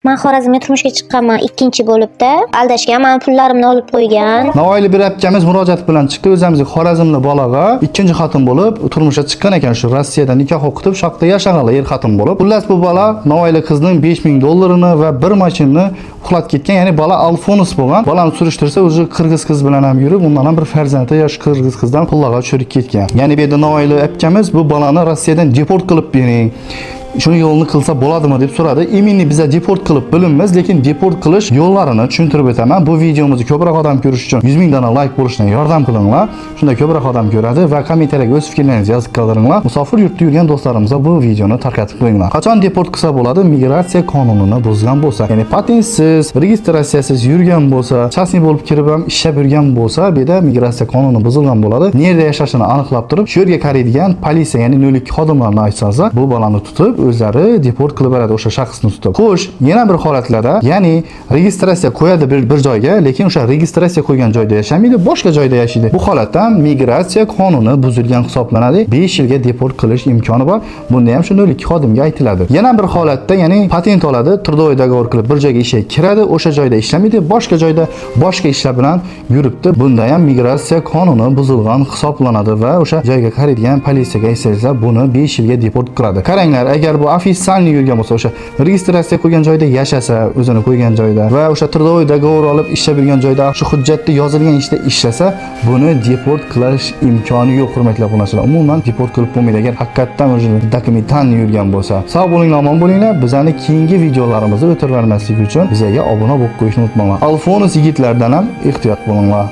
Man Xorazmga turmushga chiqqanman ikkinchi bo'libda. Aldashgan, mani pullarimni olib qo'ygan. Navoiylik bir akamiz murojaat bilan chiqdi. O'zimizning Xorazmli bolaga ikkinchi xotin bo'lib turmushga chiqqan ekan. Shu Rossiyada nikoh o'qitib, shu yoqda yashaganlar er xotin bo'lib. Xullas, bu bola Navoiylik qizning 5000 dollarini va bir mashinani uxlatib ketgan. Ya'ni bola Alfonus bo'lgan. Bolani surishtirsa, o'zi qirg'iz qiz bilan ham yurib, undan ham bir farzandi yosh qirg'iz qizdan pullarga tushirib ketgan. Ya'ni bu yerda Navoiylik akamiz bu bolani Rossiyadan deport qilib bering, shuni yo'lini qilsa bo'ladimi deb so'radi. Именно biza deport qilib bilinmaymiz, lekin deport qilish yo'llarini tushuntirib o'taman. Bu videomizni ko'proq odam ko'rish uchun 100 ming dona layk bo'lishdan yordam qilinglar. Shunda ko'proq odam ko'radi va kommentariyaga o'z fikrlaringizni yozib qoldiringlar. Musofir yurtda yurgan do'stlarimizga bu videoni tarqatib qo'yinglar. Qachon deport qilsa bo'ladi? Migratsiya qonunini buzgan bo'lsa, ya'ni patentsiz, registratsiyasiz yurgan bo'lsa, частный bo'lib kirib ham ishlab yurgan bo'lsa, bu yerda migratsiya qonuni buzilgan bo'ladi. Nerda yashashini aniqlab turib, shu yerga qaraydigan politsiya, ya'ni 02 xodimlarini aytsangiz, bu bolani tutib o'zlari deport qilib beradi o'sha shaxsni tutib. Xo'sh, yana bir holatlarda, ya'ni registratsiya qo'yadi bir joyga, lekin o'sha registratsiya qo'ygan joyda yashamaydi, boshqa joyda yashaydi. Bu holatda migratsiya qonuni buzilgan hisoblanadi. 5 yilga deport qilish imkoni bor. Bunda ham shu 02 xodimga aytiladi. Yana bir holatda, ya'ni patent oladi, трудовой договор qilib bir joyga ishga kiradi, o'sha joyda ishlamaydi, boshqa joyda boshqa ishlar bilan yuribdi. Bunda ham migratsiya qonuni buzilgan hisoblanadi va o'sha joyga qaraydigan politsiyaga aytsa, buni 5 yilga deport qiladi. Qaranglar, agar bu официальный yurgan bo'lsa, o'sha registratsiya qo'ygan joyda yashasa, o'zini qo'ygan joyda va o'sha трудовой договор olib ishlab yurgan joyda shu hujjatda yozilgan ishda ishlasa, buni deport qilish imkoni yo'q, hurmatli obunachilar. Umuman deport qilib bo'lmaydi agar haqiqatdan o'sha документальный yurgan bo'lsa. Sog' bo'linglar, omon bo'linglar. Bizani keyingi videolarimizni o'tirib uchun bizga obuna bo'lib qo'yishni unutmanglar. Alfonus yigitlardan ham ehtiyot bo'linglar.